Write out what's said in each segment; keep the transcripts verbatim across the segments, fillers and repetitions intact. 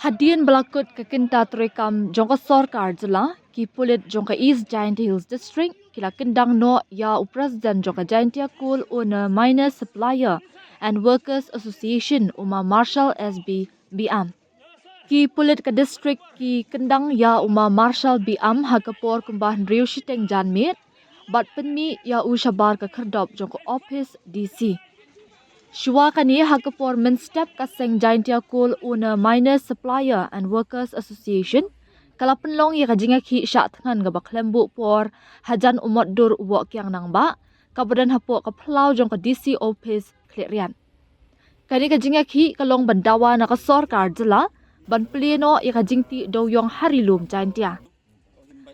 Hadien ba la kut ka kynta treikam jong ka sorkar jylla, ki pulit jong ka East Jaintia Hills District ki la kyndang noh ïa u President jong ka Jaintia Coal Owner Miners Supplier and Workers Association, u Ma Marshal S B Biam. Ki pulit ka district ki kyndang ïa u Ma Marshal Biam ha ka por kumba hynriew shiteng janmiet bad pynmih ïa u shabar ka khyrdop jong ka ophis D C. Shuwa kane, ha ka por mynstep, ka seng Jaintia Coal Owner Miners Supplier and Workers Association ka la pynlong ïa ka jingïakhih shah thngan kaba khlem buh por hajan u mot dur u Woh Kiang Nangbah, kaba don hapoh ka phyllaw jong ka D C ophis Khliehriat. Kane ka jingïakhih ka long ban dawa na ka sorkar jylla ban plie noh ïa ka jingtih dewïong ha Ri Lum Jaintia.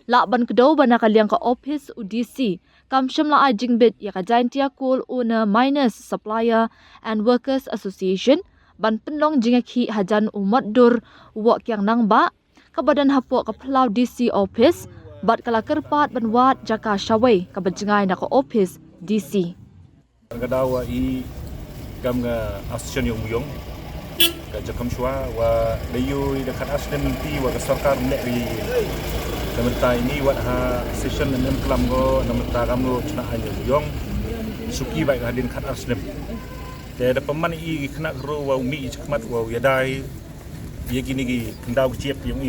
Lah ban kdew ba na ka liang ka ophis u D C kam shym la ai jingbit ïa ka Jaintia Coal Owner Miners Supplier and Workers Association ban pynlong jingïakhih hajan u mot dur u Woh Kiang Nangbah, kaba don hapoh ka phyllaw D C ophis, bad ka la kyrpad ban wad jaka shawei kaba jngai na ka ophis D C. Ka daw wa i kam ka association ïong u Mawïong ka jaka kam shuwa wa da ïoh i da khatar snem lynti wa ka sorkar mleh ri. Namar ta ini wat ha session ne em klam ko namar ta kam no chna ai ïong u Mawïong suki bai ka hadien khatar snem. Te da pynman i ki khynnah khynroo wa u mih i chakhmat wa u ïadei ïa kine ki khyndaw ki jep ïong i.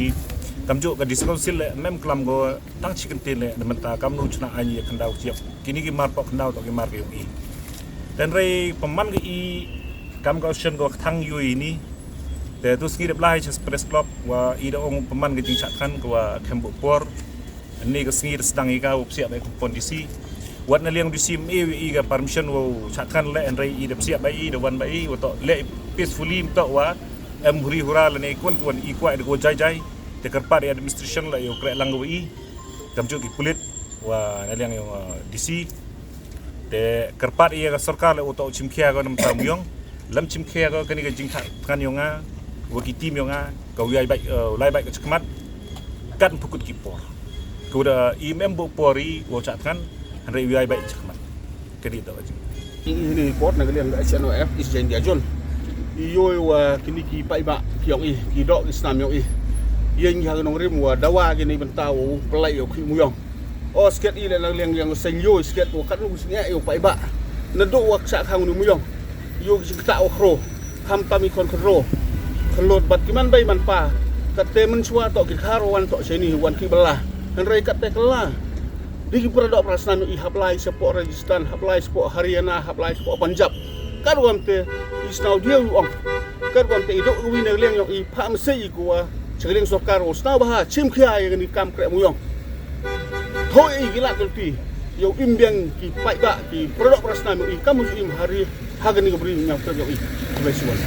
Kamjooh ka District Council leh mem klam ko tang chi kyntien leh na mynta kam nu chna ai ïa khyndaw ki jep. Kine ki mar pok khyndaw to ki mar ki ïong i. Te hynrei pynman ka i kam ka shen ko thang ïoh i ni. Te tu sngi da blai cha press club wa i da ong pynman ka jingshah thngan ko wa khem buh por. Ni ka sngi da sdang i ka u psiah bai ka pon D C. Wat na liang D C me i ka permission wa u shah thngan leh hynrei i da psiah bai i da wan bai i wa to leh peacefully to wa em huri hura lane kwah kwah i kwah da ko jai jai. Te kyrpad i administration la ïa u kreh lang wa i. Kamjooh ki pulit wa na liang ïa u D C. Te kyrpad i ïa ka sorkar la u to chimkhia ko namar ta u Mawïong. Lam chimkhia ko kane ka jingshah thngan ïong nga wa ki team ïong nga ka u ïai bai u lai bai ka chakhmat. Kan pukut ki por. Ko da i mem buh por i wa shah thngan hynrei u ïai bai chakhmat. Ka dei to ka jing. I hini report na ka liang ka H N O F East Jaintia Zone. I ïoh wa kini ki paidbah ki ïong i ki doh ki snam ïong i. Ïeng ha ka nongrim wa dawa kini bynta wa u pynlait ïa u khih Mawïong. O sket i leh na ka liang ïa u seng ïoh sket wa katno u seng ïa u paidbah. Naduh wa shah khang u Mawïong. Ïoh ki jingktah wa khro. Khamtam i khon khynroo khynlut bad ki man bei man pa. Katte mynshuwa to ki khar wan to shini wan ki bala. Hynrei katte kylla. Di ki para doh para snam i hap lai shapoh Rajasthan, hap lai shapoh Haryana, hap lai shapoh Punjab. Kat wam te i snaw diaw i ong. Kat wam te i doh wi na liang ïong i pha msei i kuwa. Cha ka liang sorkar u snaw bha chimkhia ïa kani kam kreh Mawïong. Thoi i ki lad lynti ïa u im biang ki paidbah ki para doh para snam ïong i kam u im hari ha kani ka bri ñiaw kreh ïong i. Khublei shibun.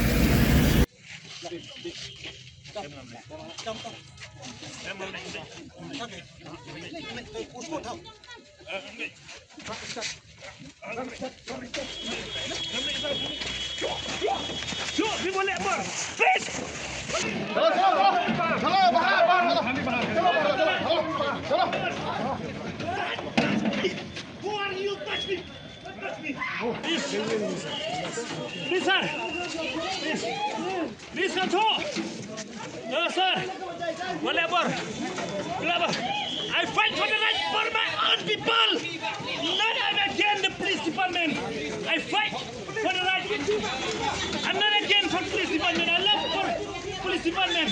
Who are you touch me? Please, sir. Please. Please come through. No, sir. Whatever. Whatever. I fight for the right for my own people. Not I'm against the police department. I fight for the right. I'm not against for police department. I love for police department.